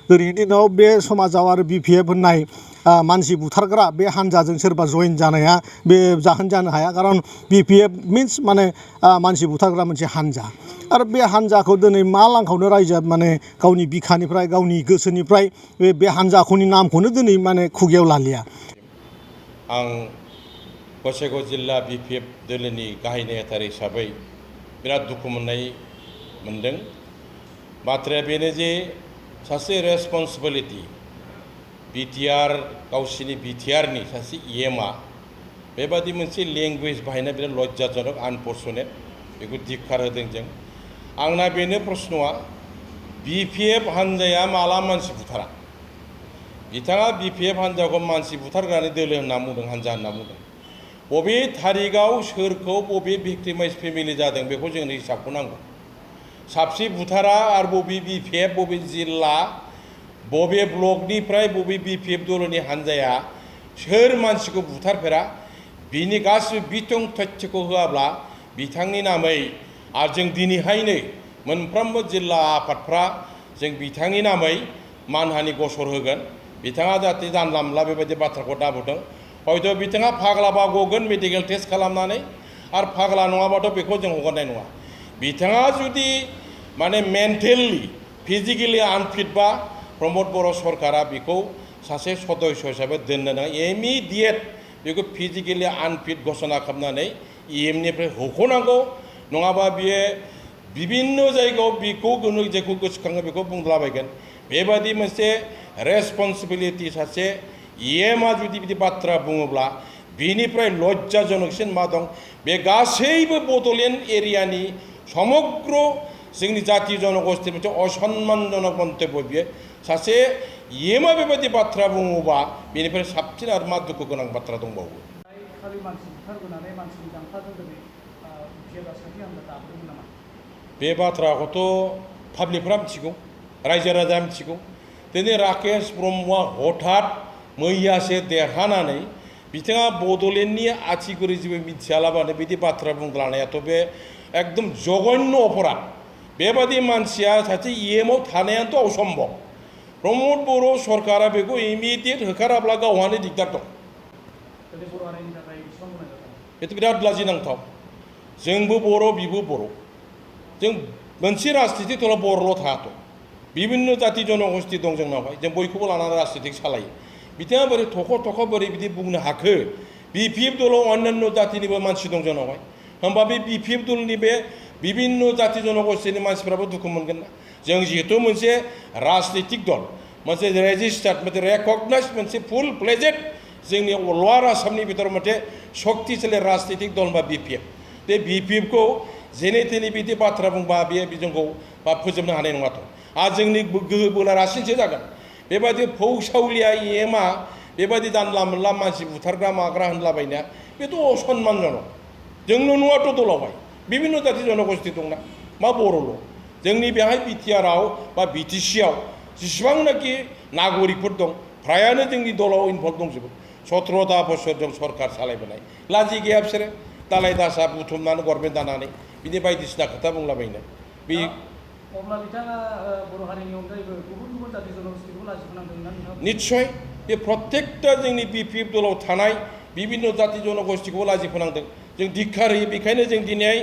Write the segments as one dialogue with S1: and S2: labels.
S1: दिनैनि दिनाव बे समाजाव आरो BPF होननाय मानसि बुथारग्रा बे हानजाजों सोरबा जइन जानाया बे जाहोन जानो हाया कारण BPF मिन्स माने मानसि बुथारग्रा मोनसे हानजा आरो बे हानजाखौ दिनै मा लांखावनो रायजोआ माने गावनि बिखानिफ्राय गावनि गोसोनिफ्राय बे हानजाखौनि नामखौनो दिनै माने खुगायाव लालिया।
S2: आं गसाइगाव जिल्ला BPF दोलोनि गाहाय नेहाथारि हिसाबै बिराद दुखु मोनदों। बाथ्राया बेनो जे सासे रेसपन्सिबिलिटि BTR गावसिनि BTRनि सासे EMआ बेबादि मोनसे लेंगुवेज बाहायनाया बिराद लज्जाजनक आनफर्चुनेट बेखौ धिक्कार होदों जों। आंना बेनो प्रश्नआ BPF हानजाया माला मानसि बुथारा? बिथाङा BPF हानजाखौ मानसि बुथारग्रानि दोलो होनना बुंदों, हानजा होनना बुंदों। बबे थारिखआव सोरखौ बबे भिक्टिमाइज फेमिलि जादों बेखौ जोंनो हिसाबखौ नांगौ। साबसे बुथारा आरो बबे BPF बबे जिल्ला बबे ब्लकनिफ्राय बबे BPF दलनि हानजाया सोर मानसिखौ बुथारफेरा बिनि गासिबो बिथं तथ्यखौ होआब्ला बिथांनि नामै आरो जों दिनैहायनो मोनफ्रोमबो जिल्ला आफादफ्रा जों बिथांनि नामै मानहानि गसर होगोन। बिथाङा जाहाथे जानला मोनला बेबायदि बाथ्राखौ दाबुदों। हयथ' बिथाङा फाग्लाबा गगोन मेडिकेल टेस्ट खालामनानै आरो फाग्ला नङाबाथ' बेखौ जों हगारनाय नङा। बिथाङा जुदि माने मेन्टेलि फिजिकेलि आनफिट बा प्रमद बर' सरकारा बेखौ सासे सदस्य हिसाबै दोननो नाङा। इमिडियेट बेखौ फिजिकेलि आनफिट घोषणा खालामनानै EMनिफ्राय होख'नांगौ। नङाबा बियो बिभिन्न जायगायाव बेखौ जेखौ गोसोखाङो बेखौ बुंलाबायगोन। बेबादि मोनसे रेसपन्सिबिलिटि सासे EMआ जुदि बिदि बाथ्रा बुङोब्ला बिनिफ्राय लज्जाजनकसिन मा दं? बे गासैबो बड'लेण्ड एरियानि समग्र जोंनि जाति जनगोष्ठि मोनसे असम्मानजनक मन्तब्य बियो। सासे EMआ बेबायदि बाथ्रा बुङोबा बेनिफ्राय साबसिन आरो मा दुखु गोनां बाथ्रा दंबावो? बे बाथ्राखौथ' पाब्लिकफ्रा मिथिगौ, रायजो राजा मिथिगौ। दिनै राकेश ब्रह्मआ हठात मैयासो देरहानानै बिथाङा बड'लेण्डनि आथिगुरि जेबो मिथियालाबानो बिदि बाथ्रा बुंलांनायाथ' बे एकदम जघन्य अपराध। बेबादि मानसिया सासे EMआव थानायानोथ' असम्भब। प्रमद बर' सरकारा बेखौ इमिडियेट होखाराब्ला गावहानो दिगदार दं। बेथ' बिराद लाजिनांथाव। जोंबो बर' बिबो बर'। जों मोनसे राजनितिक दलाव बर'ल' थायाथ'। बिभिन्न जाति जनगोष्ठि दं जोंनावहाय। जों बयखौबो लानानै राजनितिक सालायो। बिथाङा बोरै थख' बोरै बिदि बुंनो हाखो? BPF दलाव अन्यान्य जातिनिबो मानसि दं जोंनावहाय। होमबा बे BPF दलनि बे बिभिन्न जाति जनगोष्ठिनि मानसिफ्राबो दुखु मोनगोन ना? जों जिहेतु मोनसे राजनितिक दल, मोनसे रेजिस्टार्ड, मोनसे रेकगनाइज, मोनसे फुल फ्लेजेड जोंनि लवार आसामनि बिथोराव मोनसे शक्तिशाली राजनितिक दल बा BPF। बे BPFखौ जेने थेने बिदि बाथ्रा बुंबा बे जोंखौ फोजोबनो हानाय नङाथ'। आरो जोंनि गोहो बोला रासिनसो जागोन। बेबायदि फौसावलिया EMआ बेबायदि जानला मोनला मानसि बुथारग्रा माग्रा होनलाबायनाया बेथ' असम्मानजनक। जोंल' नङाथ' दलावहाय बिभिन्न जाति जनगोष्ठि दंना, मा बर'ल'। जोंनि बेहाय BTRआव बा BTCआव जेसेबांनाखि नागरिकफोर दं फ्रायानो जोंनि दलाव इनभल्भ दंजोबो। 17ता बोसोर जों सरकार सालायबोनाय। लाजि गैया बिसोरो दालाय दासा बुथुमनानै गभर्नमेन्ट दानानै बिदि बायदिसिना खोथा बुंलाबायनो। बे निश्चय बे प्रत्येकटा जोंनि BPF दलाव थानाय बिभिन्न जाति जनगोष्ठिखौबो लाजि फोनांदों। जों धिक्कार होयो। बेखायनो जों दिनै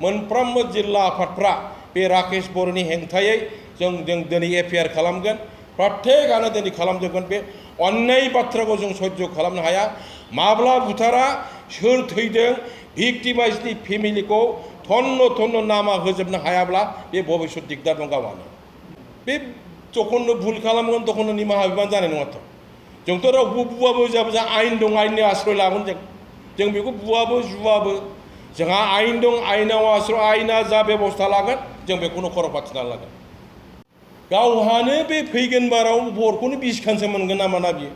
S2: मोनफ्रोमबो जिल्ला आफादफ्रा बे राकेश बर'नि हेंथायै जों दिनै FIR खालामगोन। प्रत्येकआनो दिनै खालामजोबगोन। बे अन्याय बाथ्राखौ जों सह्य खालामनो हाया। माब्ला बुथारा, सोर थैदों, भिक्टिमाइजनि फेमिलिखौ थन्न नामा होजोबनो हायाब्ला बे भबिष्यत दिगदार दं गावहानो। बे जखननो भुल खालामगोन तखननो निमाहा बिबान जानाय नङाथ'। जोंथ' रावबो बुवाबो जाबो जों आयेन दं, आयेननि आश्रय लागोन जों बेखौ बुवाबो जुवाबो जोंहा आयेन दं, आयेनाव आश्रय, आयेना जा बेबस्था लागोन जों बेखौनो खर' फाथिना लागोन। गावहानो बे फैगोन बाराव बरखौनो बिसखानसो मोनगोन ना मोना बियो?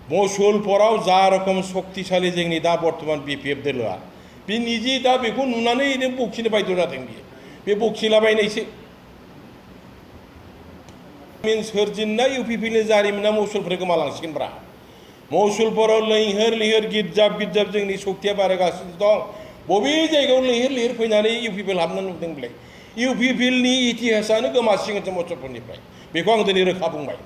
S2: मुसलपुराव जा रोखोम शक्तिशाली जोंनि दा बर्थमान BPF दोलोआ बे निजे दा बेखौ नुनानै बखिनो बायद' जादों बियो। बे बखिलाबायनायसो। सोरजिनाय UPPनि जारिमिना मुसलपुर गोमालांसिगोनब्रा। मुसलपुराव लैहोर गिर्जाब जोंनि शक्तिया बारायगासिनो दं। बबे जायगायाव लैहोर फैनानै UPP हाबनो नुदों बेलाय? UPPनि इतिहासानो गोमासिगोनसो मुसलपुरनिफ्राय। बेखौ आं दिनै रोखा बुंबाय